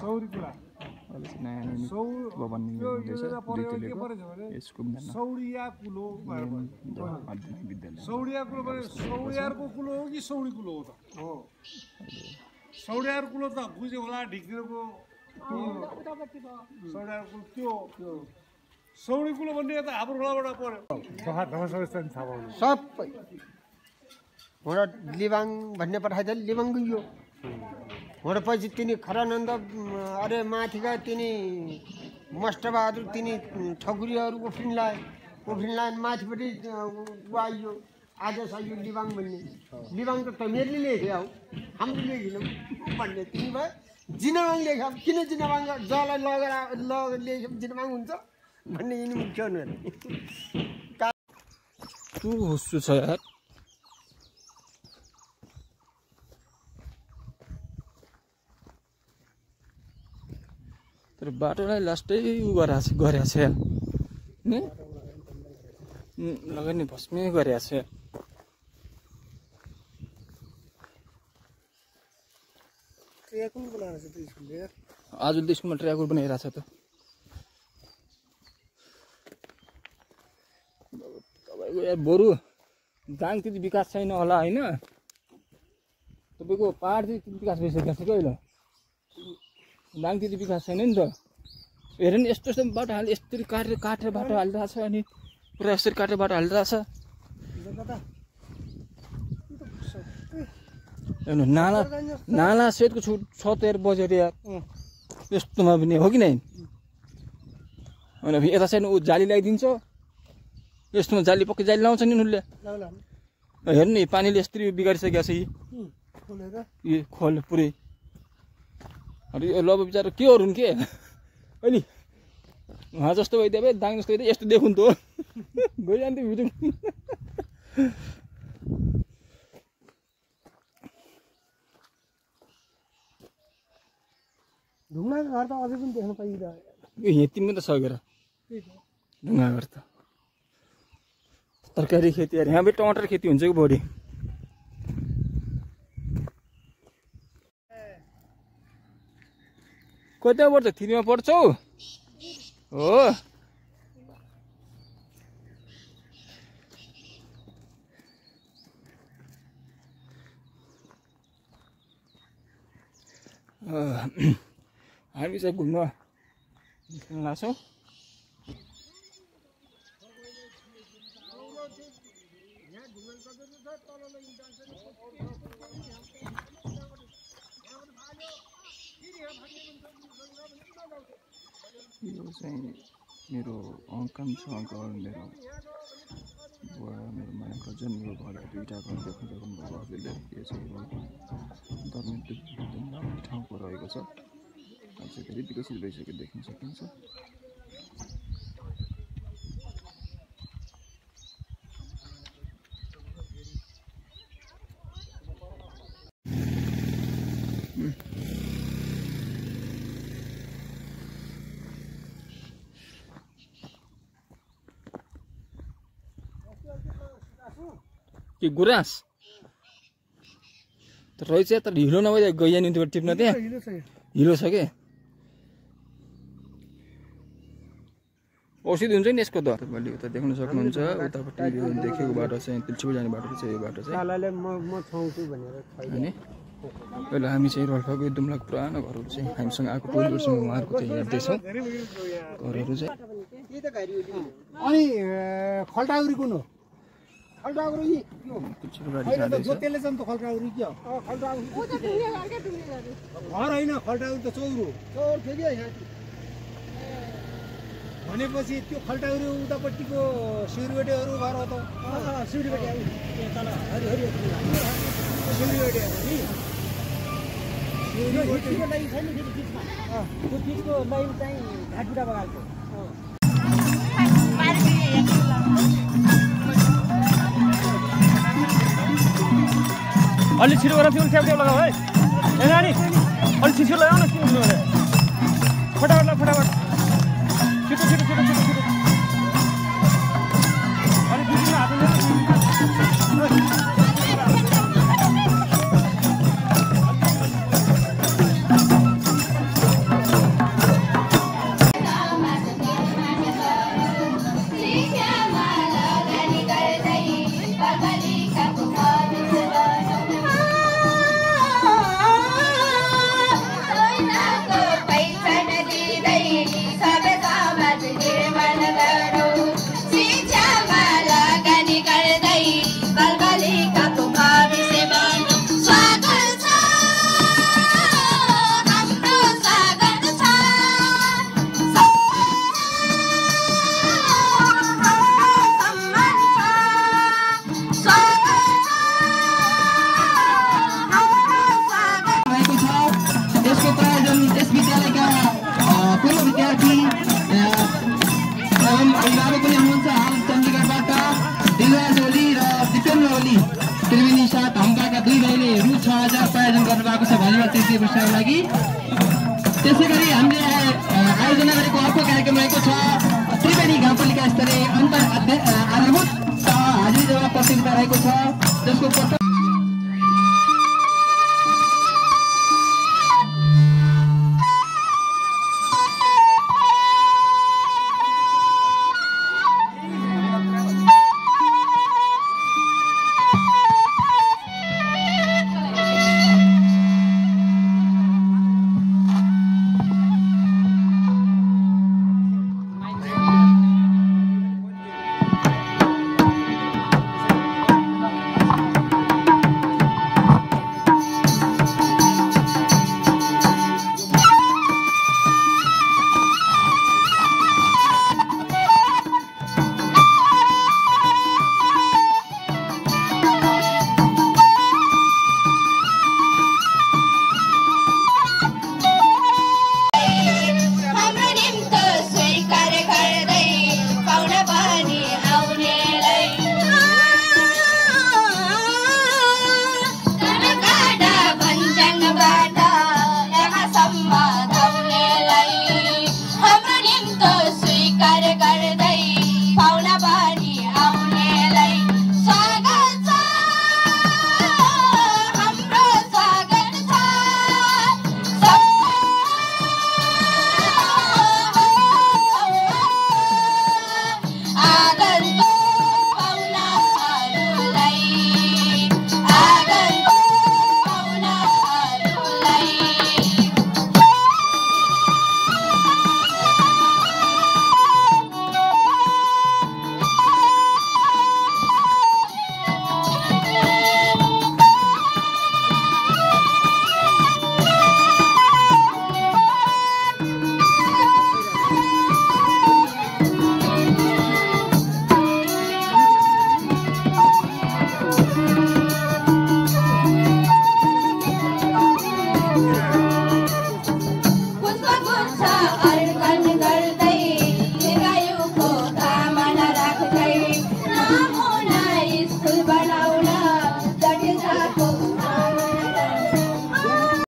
सौरी कुरा अहिले चाहिँ नयाँ निर्मित भवन निर्माण हुँदैछ दुई तलेको यसको सौडिया कुलो माध्यमिक विद्यालय सौडिया कुलो भने सौडियारको कुलो हो कि सौडी कुलो हो त हो सौडियार कुलो त बुझ्यो होला ढिक्रेको सौडियार कुलो त्यो सौडी कुलो भन्ने त हाम्रो खोलाबाट पर्यो सबै वहाँ लिबाङ भन्ने पठाइदियो लिबाङ गयो वहाँ पछि तिनी खरानन्द अरे माथिका तिनी मष्टबहादुर तिनी ठकुरीहरू उफ्रिनलाई माथिपट्टि आइयो आज आइयो लिबाङ भन्ने लिबाङ त तमीरले लेख्यो हौ हामीले लेखिनौँ भन्ने तिमी भयो जिनाबाङ लेख्यो किन जिनाबाङ जसलाई लगेर लेख्यो जिनाबाङ हुन्छ भन्ने यिनी मुख्य हुनु तु हुस्सु छ यार तर बाटोलाई लास्टै गरेको छ नि लगानी भस्मै गरेको छ आज स्कुलमा ट्र्याकुल बनाइरहेको छ त तपाईँको यार बरु दाङ त्यति विकास छैन होला होइन तपाईँको पाहाड चाहिँ त्यति विकास भइसकेको छ कि अहिले दाङ त्यति विकास छैन नि त हेर नि यस्तो यस्तो बाटो हाल्यो यस्तरी काटेर बाटो हालिरहेको छ अनि पुरा यसरी काटेर बाटो हालिरहेको छ हेर्नु नाला सेटको छ त यार बजेट यार यस्तोमा पनि हो कि नै अनि यता साइड ऊ जाली लगाइदिन्छ यस्तोमा जाली पक्कै जाली लाउँछ नि उनीहरूले हेर्नु नि पानीले यस्तरी बिगारिसकेको छ यी खोल पुरै अरे यो लब बिचरा के गरौँ के अहिले उहाँ जस्तो भइदियो भाइ दाङ जस्तो भइदियो यस्तो देखुन् त हो गइजान्थ्यो भिडियो ढुङ्गाको घर त अझै पनि देख्न पाइरहेको यहाँ तिमी त सकेर ढुङ्गा घर त तरकारी खेती अरे यहाँ पनि टमाटर खेती हुन्छ कि बढी कतिमा पर्छ 3 मा पर्छौ हो हामी चाहिँ घुम्न लाग्छौँ यो चाहिँ मेरो अङ्कल छ अङ्कल मेरो बुवा मेरो माया कजन मेरो घर दुईवटा घर देख्नु सक्नुभयो हजुरले यो चाहिँ धर्मेन्द्र ठाउँको रहेको छ अझै धेरै विकसित भइसकेको देख्न सकिन्छ कि गुराँस त रहेछ तर हिलो नभए गइया नि त्यो टिप्न त्यहाँ हिलो छ के औषधि हुन्छ नि यसको त मैले उता देख्न सक्नुहुन्छ उतापट्टि यो देखेको बाटो चाहिँ तिल्छिपो जाने बाटो चाहिँ यो बाटो चाहिँ अनि पहिला हामी चाहिँ रोल्पाको दुम्लाको पुरानो घरहरू चाहिँ हामीसँग आएको टोलीहरूसँग उहाँहरूको चाहिँ हेर्दैछौँ घरहरू चाहिँ अनि खल्टाउरी कुन हो खल्टाउरी त्यसले चाहिँ त खल्टाउरी के हो घर होइन खल्टाउरी त चौर थियो क्या भनेपछि त्यो खल्टाउरी उतापट्टिको सिउरीबेटेहरू घर हो त सिउरीबेटे तल हरिहरि सिउरीबेटे नि सिउरीबेटेको लाइन छ नि फेरि बिचमा त्यो बिचको लाइन चाहिँ घाटबुढा बगानको अलि छिटो गरेर फ्युल ट्याप लगाऊ है ए नानी अलि छिटो लगाऊ न के हुनु भने फटाफट फटाफट छिटो छिटो छिटो छिटो छिटो अलि बिचमा हात त्यसै गरी हामीले आयोजना गरेको अर्को कार्यक्रम रहेको छ त्रिवेणी गाउँपालिका स्तरीय अन्तर आधारभूत हाजिरी जवाब प्रतियोगिता रहेको छ जसको